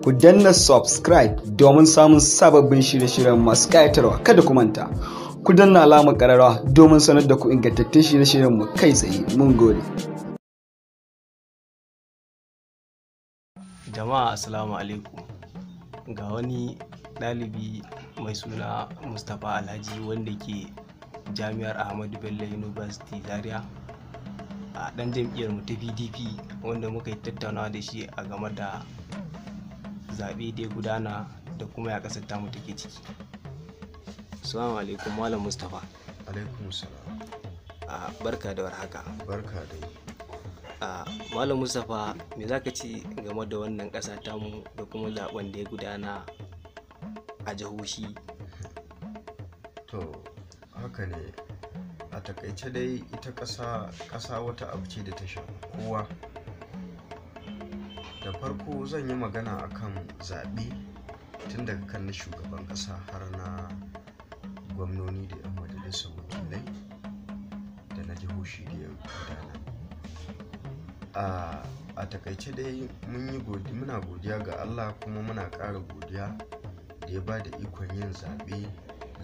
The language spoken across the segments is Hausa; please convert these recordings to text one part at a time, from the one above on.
Ku danna subscribe domin samun sababbin shirye-shiryen masu ƙayatarwa. Kada ku manta, ku danna alamar ƙararrawa domin sanar da ku ingantattun shirye-shiryenmu kai tsaye. Mun gode. Jama'a, assalamu alaikum. Ga wani ɗalibi mai suna Mustapha Alhaji wanda ke Jami'ar Ahmadu Bello University Zaria, a ɗan jam'iyyar mu ta PDP, wanda muka yi tattaunawa da shi a game da zaɓe da ya gudana da kuma ya ƙasar tamu take ciki. Assalamu alaikum, Malam Mustapha. Alaikum salam. A barka da warhaka. Barka dai. A Malam Mustapha, me zaka ce game da wannan ƙasa tamu da kuma zaɓen da ya gudana a jihohi? To, haka ne. A takaice dai ita ƙasa wata abu ce da ta shafi kowa. Da farko zan yi magana akan zaɓe tun daga kan na shugaban ƙasa har na gwamnoni da 'yan majalisar wakilai da na jihohi da ya gudana. A takaice dai muna godiya ga Allah, kuma muna ƙara godiya da ya ba da ikon yin zaɓe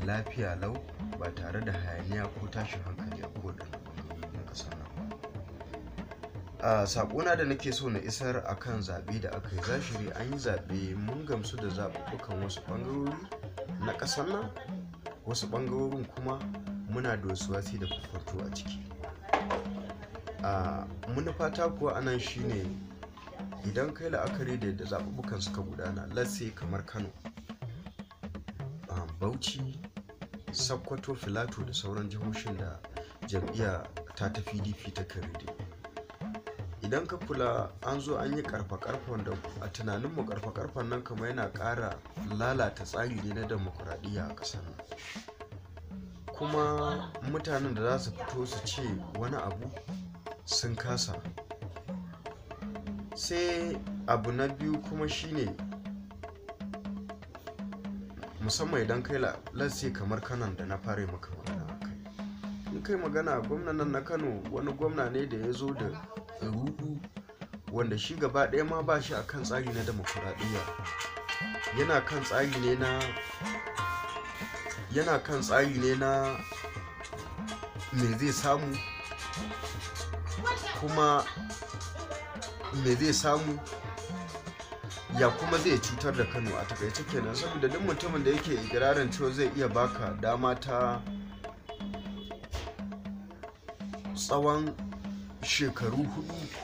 lafiya lau ba tare da hayaniya ko tashin hankali a kowaɗanne ɓangarori na ƙasar nan ba. A saƙona da nake so na isar akan zaɓe da aka yi, zahiri an yi zaɓe, mun gamsu da zaɓuɓɓukan wasu ɓangarori na ƙasar nan, wasu ɓangarorin kuma muna da wasu wasi da kokwanto a ciki. A manufata kuwa anan shine, idan kai la'akari da yadda zaɓuɓɓukan suka gudana, let's say kamar Kano, Bauchi, Sokoto, Filato da sauran jihohin da jam'iyya ta PDP ta rede. Idan ka kula, an zo an yi karfa-karfa, wanda a tunaninmu karfa-karfan nan kamar yana ƙara lalata tsari ne na demokuraɗiyya a ƙasar nan. Kuma mutanen da za su fito su ce wani abu sun kasa. Sai abu na biyu kuma shine, musamman idan kai, let's say kamar Kanon da na fara maka magana a kai. In kai magana, gwamnan nan na Kano wani gwamna ne da ya zo da rudu, wanda shi gaba ɗaya ma ba shi akan tsari na demokuraɗiyya. Yana kan tsari ne na me zai samu, kuma me zai samu, ya kuma zai cutar da Kano a takaice kenan. Saboda duk mutumin da yake ikirarin cewa zai iya baka dama ta tsawon shekaru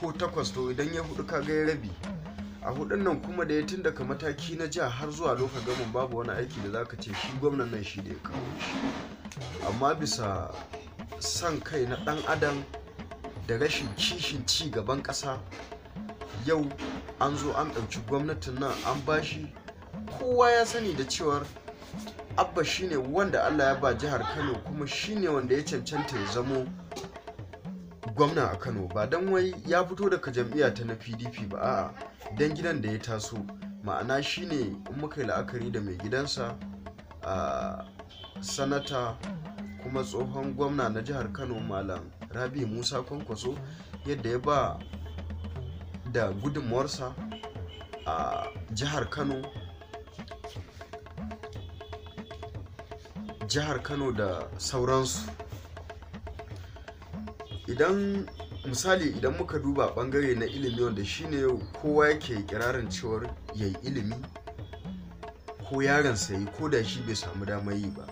4 ko 8, to idan ya hudu kaga ya rabi a hudun nan kuma da ya tun daga mataki na jiha har zuwa lokacin gamin, babu wani aiki da zaka ce shi gwamnan nan shi da ya kawo shi. Amma bisa son kai na dan adam da rashin kishin ci gaban ƙasa, yau an zo an ɗauki gwamnatin nan an bashi. Kowa ya sani da cewar Abba shine wanda Allah ya ba jihar Kano, kuma shine wanda ya cancanta ya zamo gwamna a Kano, ba don wai ya fito daga jam'iyya ta na PDP ba, a'a, don gidan da ya taso. Ma'ana shine, in muka yi la'akari da mai gidansa, a sanata kuma tsohon gwamna na jihar Kano, Malam Rabi Musa Kwankwaso, yadda ya ba da gudunmawarsa a jihar Kano da sauransu. Idan misali idan muka duba bangare na ilimi, wanda shine yau kowa yake kirarin cewar yayi ilimi ko yaronsa yi, ko da shi bai samu damar yi ba,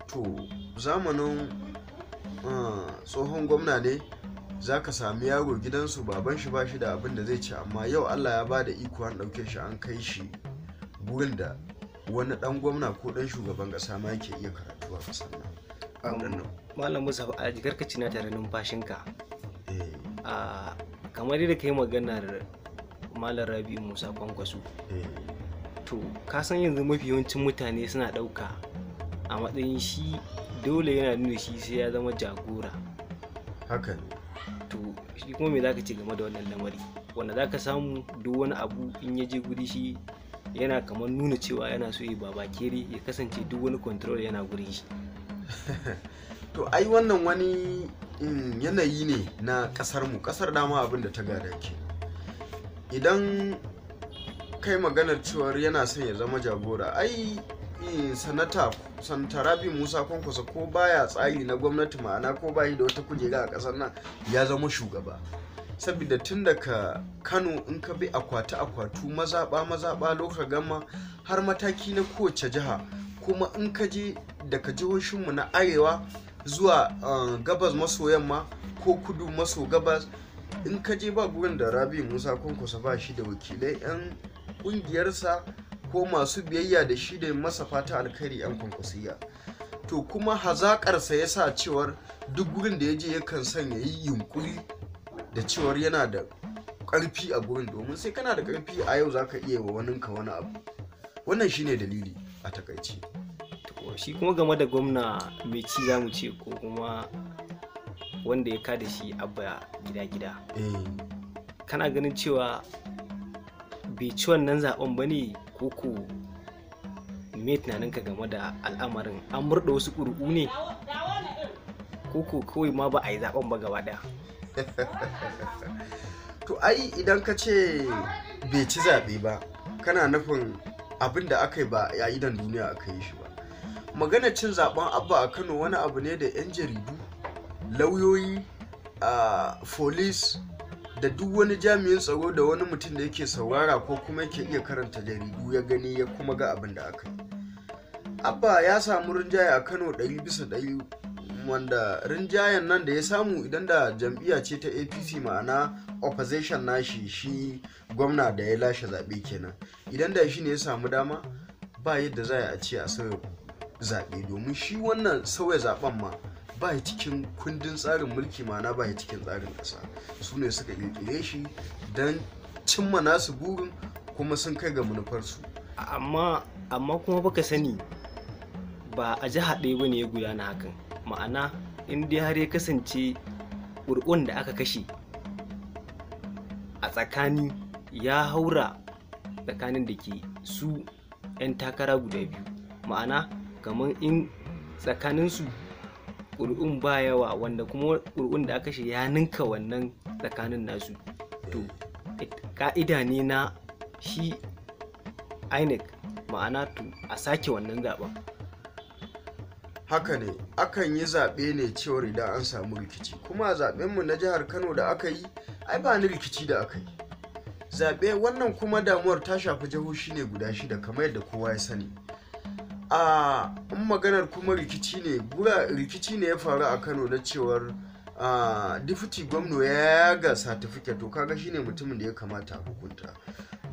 to zamanin tsohon gwamna ne za ka sami yaro gidansu baban shi ba shi da abin da zai ci, amma yau Allah ya ba da iko an ɗauke shi an kai shi gurin da wani ɗan gwamna ko ɗan shugaban ƙasa ma yake iya karatu a ƙasar nan. Malam Mustapha Alhaji, karkaci na tare numfashinka. A kamar yadda ka yi maganar Malam Rabi'u Musa Kwankwaso, to ka san yanzu mafi yawancin mutane suna ɗauka a matsayin shi dole yana nuna shi sai ya zama jagora. Haka ne. To shi kuma me zaka ce game da wannan lamari, wanda zaka samu duk wani abu in ya je guri shi yana kamar nuna cewa yana so ya babakere, ya kasance duk wani control yana gurin shi? To ai wannan wani yanayi ne na kasar mu, kasar dama abin da ta gada ke. Idan kai maganar cewar yana son ya zama jagora, ai sanata Rabi Musa Kwankwaso ko baya tsari na gwamnati, ma'ana ko bayi da wata kujera a ƙasar nan, ya zama shugaba. Saboda tun daga Kano in ka bi akwati akwatu, mazaɓa mazaɓa, loka gama har mataki na kowace jiha, kuma in ka je daga jihohinmu na arewa zuwa gabas maso yamma ko kudu maso gabas, in ka je ba gurin da Rabi Musa Kwankwaso ba shi da wakilai 'yan kungiyarsa ko masu biyayya da shi da masa fata alkhairi 'yan kwankwasiyya. To kuma hazaƙarsa ya sa cewar duk gurin da ya je yakan son ya yi yunkuri da cewar yana da ƙarfi a gurin, domin sai kana da ƙarfi a yau zaka iya wa waninka wani abu. Wannan shine dalili a takaice. To shi kuma game da gwamna mai ci zamu ce, ko kuma wanda ya kada shi Abba Gida Gida, kana ganin cewa bai ci wannan zaben ba ne, ko ko me tunaninka game da al'amarin? An murɗa wasu ƙuri'u ne, ko ko kawai ma ba a yi zaben ba gaba ɗaya? To ai idan ka ce bai ci zaɓe ba, kana nufin abin da aka yi ba a idan duniya aka yi shi ba. Magana cin zaben Abba a Kano wani abu ne da 'yan jaridu, lauyoyi, police da duk wani jami'in tsaro da wani mutum da yake saurara ko kuma yake iya karanta jaridu ya gani ya kuma ga abin da aka yi. Abba ya samu rinjaye a Kano 100%, wanda rinjayen nan da ya samu idan da jam'iyya ce ta APC, ma'ana opposition nashi shi gwamna da ya lashe zaɓe kenan, idan da shi ne ya samu dama, ba yadda za a ce a sauya zaɓe, domin shi wannan sauya zaɓen ma ba ya cikin kundin tsarin mulki, ma'ana ba ya cikin tsarin ƙasa. Su ne suka ƙirƙire shi don cimma nasu burin kuma sun kai ga manufarsu. Amma kuma baka sani ba a jiha ɗaya bane ya gudana hakan, ma'ana in dai har ya kasance ƙuri'un da aka kashe a tsakani ya haura tsakanin da ke su 'yan takara guda biyu, ma'ana kamar in tsakaninsu ƙuri'un ba yawa, wanda kuma ƙuri'un da aka kashe ya ninka wannan tsakanin nasu, to ka'ida ne na shi INEC, ma'ana to a sake wannan zaben. Haka ne, akan yi zaɓe ne cewar idan an samu rikici, kuma a zaɓenmu na jihar Kano da aka yi, ai ba ni rikici da aka yi zaɓe. Wannan kuma damuwar ta shafi jihohi ne guda 6 kamar yadda kowa ya sani. A in maganar kuma rikici ne, rikici ne ya faru a Kano na cewar deputy gwamna ya yaga certificate, to kaga shine mutumin da ya kamata a hukunta.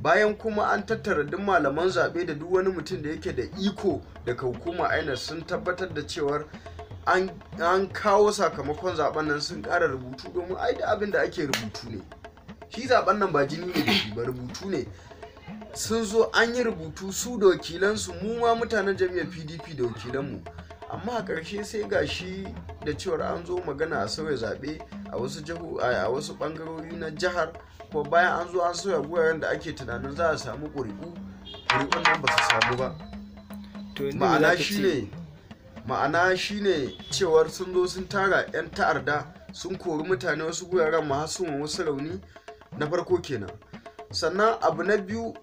Bayan kuma an tattara duk malaman zaɓe da duk wani mutum da yake da iko daga hukuma INEC sun tabbatar da cewar an kawo sakamakon zaben nan, sun ƙara rubutu, domin ai da abin da ake rubutu ne. Shi zaben nan ba jini ne da shi ba, rubutu ne. Sun zo an yi rubutu su da wakilansu, mu ma mutanen jam'iyyar PDP da wakilanmu, amma a ƙarshe sai ga shi da cewar an zo magana a sauya zaɓe a wasu a wasu ɓangarori na jihar, ko bayan an zo an sauya guraren da ake tunanin za a samu ƙuri'u, ƙuri'un nan ba su samu ba. Ma'ana shine cewar sun zo sun tara 'yan ta'arda, sun kori mutane wasu guraren ma har sun wasu rauni, na farko kenan. Sannan abu na biyu,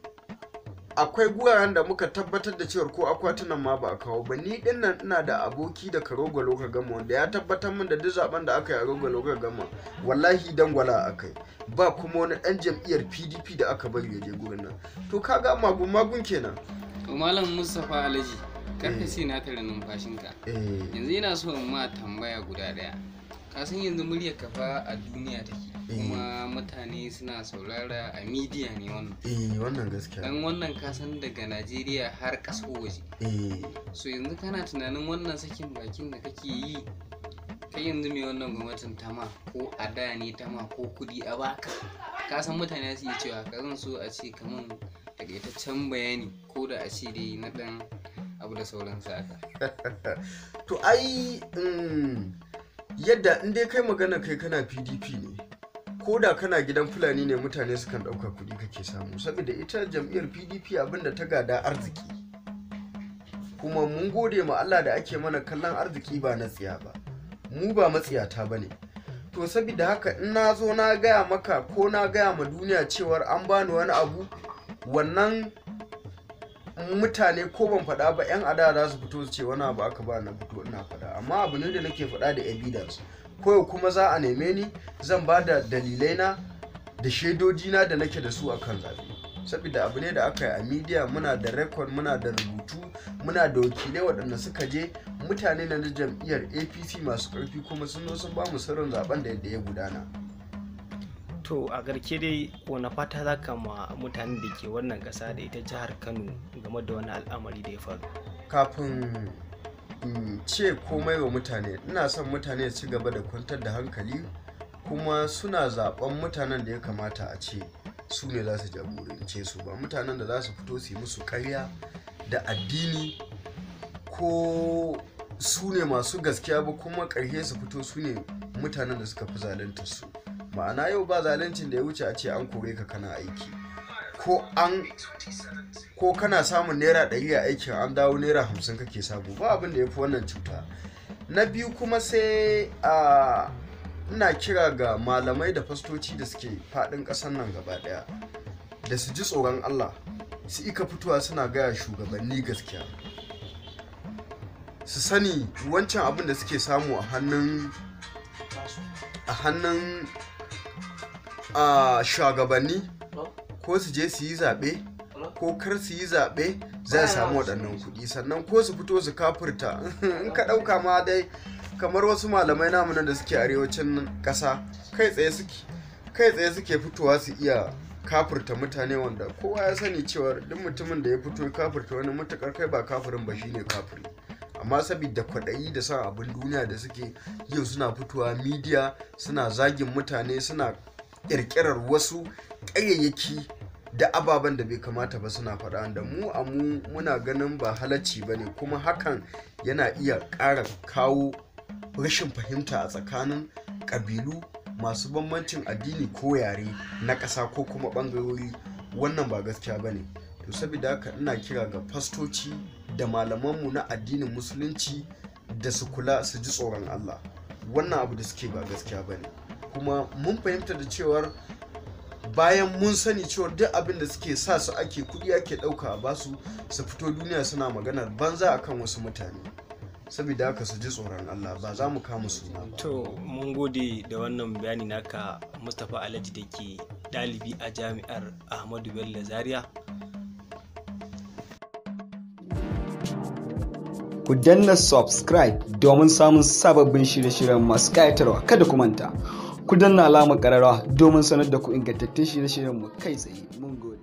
akwai guraren da muka tabbatar da cewar ko akwatunan ma ba a kawo ba. Ni din nan ina da aboki da Karogo Local Gama wanda ya tabbatar min da duk zaben da aka yi a Rogo Local Gama wallahi dangwala aka yi, ba kuma wani dan jam'iyyar PDP da aka bari ya je gurin nan. To kaga magun magun kenan. To Malam Mustapha Alhaji, karka ce na tare numfashinka. Yanzu ina so in ma tambaya guda daya. Ka san yanzu muryar ka fa a duniya take, kuma mutane suna saurara a midiya ne wannan. Wannan gaskiya. Dan wannan ka san daga Najeriya har ƙasar waje. So yanzu kana tunanin wannan sakin bakin da kake yi, kai yanzu mai wannan gwamnatin tama ko a da ne tama ko kudi a baka, ka san mutane su iya cewa ka zan so a ce kaman takaitaccen bayani ko da a ce dai na dan abu da sauransu haka. To ai yadda in dai kai magana kai kana PDP ne, ko da kana gidan Fulani ne, mutane sukan ɗauka kuɗi kake samu, saboda ita jam'iyyar PDP abinda ta gada arziki, kuma mun gode ma Allah da ake mana kallon arziki ba na tsiya ba, mu ba matsiyata ba ne. To saboda haka in na zo na gaya maka ko na gaya ma duniya cewar an bani wani abu, Wannan mutane ko ban faɗa ba, 'yan adawa za su fito su ce wani abu aka ba na fito ina faɗa, amma abu ne da nake faɗa da evidence. Ko kuma za a neme ni, zan ba da dalilai na da shaidojina da nake da su akan zaɓe, saboda abu ne da aka yi a media. Muna da record, muna da rubutu, muna da wakilai waɗanda suka je, mutane na jam'iyyar APC masu ƙarfi, kuma sun zo sun ba mu sirrin zaben da yadda ya gudana. To, a garke dai, wani fata za ka ma mutanen da ke wannan ƙasa da ita jihar Kano game da wani al'amari da ya faru? Kafin in ce komai wa mutane, ina son mutane su ci gaba da kwantar da hankali, kuma suna zaben mutanen da ya kamata a ce su ne za su jagorance su, ba mutanen da za su fito su yi musu karya da addini ko su ne masu gaskiya ba, kuma ƙarshe su fito su ne mutanen da suka fi zalunta su. Ma'ana, yau ba zaluncin da ya wuce a ce an kore ka kana aiki, ko an ko kana samun ₦100 a aikin, an dawo ₦50 kake samu. Ba abin da ya fi wannan cuta. Na biyu kuma, sai a ina kira ga malamai da fastoci da suke faɗin ƙasar nan gaba ɗaya da su ji tsoron Allah, su ika fitowa suna gaya shugabanni gaskiya. Su sani wancan abin da suke samu a hannun shugabanni, ko su je su yi zaɓe ko kar su yi zaɓe, za su samu waɗannan kuɗi. Sannan ko su fito su kafurta, in ka ɗauka ma dai kamar wasu malamai namu nan da suke arewacin ƙasa, kai tsaye suke fitowa su iya kafurta mutane, wanda kowa ya sani cewa duk mutumin da ya fito ya kafurta wani, mutukar kai ba kafirin ba, shine kafiri. Amma saboda kwaɗayi da son abin duniya da suke yau, suna fitowa media suna zagin mutane, suna ƙirƙirar wasu ƙaryayyaki da ababen da bai kamata ba suna faɗa, da mu a mu muna ganin ba halacci ba ne, kuma hakan yana iya ƙara kawo rashin fahimta a tsakanin ƙabilu masu bambancin addini ko yare na ƙasa ko kuma ɓangarori. Wannan ba gaskiya ba ne. To, saboda haka ina kira ga fastoci da malamanmu na addinin Musulunci da su kula, su ji tsoron Allah. Wannan abu da suke ba gaskiya ba ne. Kuma mun fahimta da cewar, bayan mun sani cewar duk abin da suke sa su ake, kuɗi ake ɗauka a basu su fito duniya suna maganar banza akan wasu mutane. Saboda haka su ji tsoron Allah, ba za mu kama suna ba. To, mun gode da wannan bayani naka, Mustapha Alhaji, da ke ɗalibi a Jami'ar Ahmadu Bello Zaria. Ku danna subscribe domin samun sababbin shirye-shiryen masu ƙayatarwa. Kada ku manta, ku danna alamar ƙararrawa domin sanar da ku ingantattun shirye-shiryenmu kai tsaye. Mun gode.